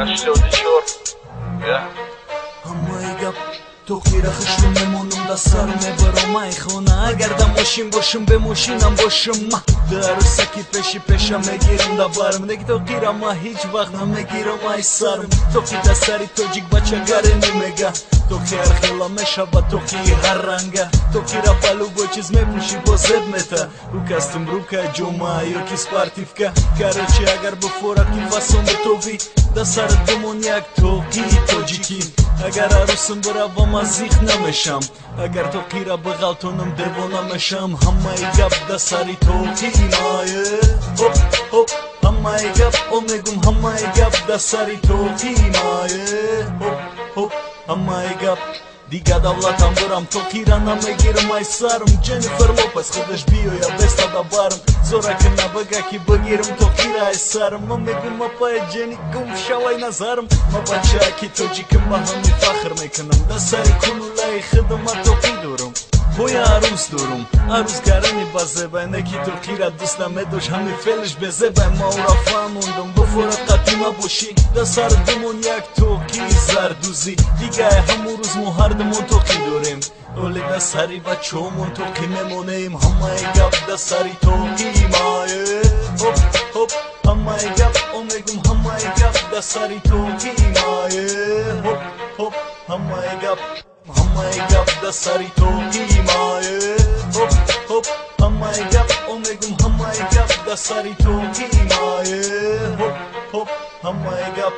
84. Я. Ҳамаи гап тоқира хушрӯ мемонам, да сар мебарам ай хона. Агар да мошин бошам, бе мошинам бошам, ма ду арӯсаки пеши пеша мегирам да барм. Неки тоқира ма ҳеҷ вақт намегирам ай сарм. Тоқи да сари тоҷик бачагаре немега, тоқи ҳархела мешава, тоқии ҳар ранга. Тоқира ба любой чиз мепӯшӣ, бо зеб мета ӯ костюм, брюка, ҷома ёки спортивка. Короче, агар буфорад, ки фасон битовӣ, да сарат бимон як тоқии тоҷикӣ. Агар арӯсам биравам, аз зиқ намешам, агар тоқира биғалтонам, девона мешам. Ҳамаи гап да сари тоқии мае, ҳоп, ҳоп, ҳамаи гап, о мегум, ҳамаи гап да сари тоқии мае, ҳоп, ҳоп, ҳамаи гап. Дига давлатам бурам, тоқира намегирам ай сарм. Дженнифер Лопес худаш биёя, бестада барм. Зорака набага, ки бигирам тоқира ай сарм. Ма мегум: апая Ҷени, гум шавай назарм. Ма бачаки тоҷикам, ба ҳами фахр мекунам. Да сари кулулаи худама тоқӣ дорам. Ҳоя арӯс дорум, арӯс гарани базебай, не ки тоқира дӯст намедошт, ҳами фелиш безебай. Ма ӯра фаҳмондам: буфорад қатима бошӣ, да сар бимон як тоқии зардӯзӣ. Дигай ҳамун рӯз мо ҳардумон тоқӣ дорем, оле да сари бачаҳомон тоқӣ мемонем. Ҳамаи гап да сари тоқии мае, ҳоп, ҳоп, ҳамаи гап, о мегум, ҳамаи гап да сари тоқии мае, ҳоп, ҳоп, ҳамаи гап. Ҳамаи гап да сари тоқии мае, ҳоп, ҳоп, ҳамаи гап, о мегум, ҳамаи гап да сари тоқии мае, ҳоп, ҳоп, ҳамаи гап.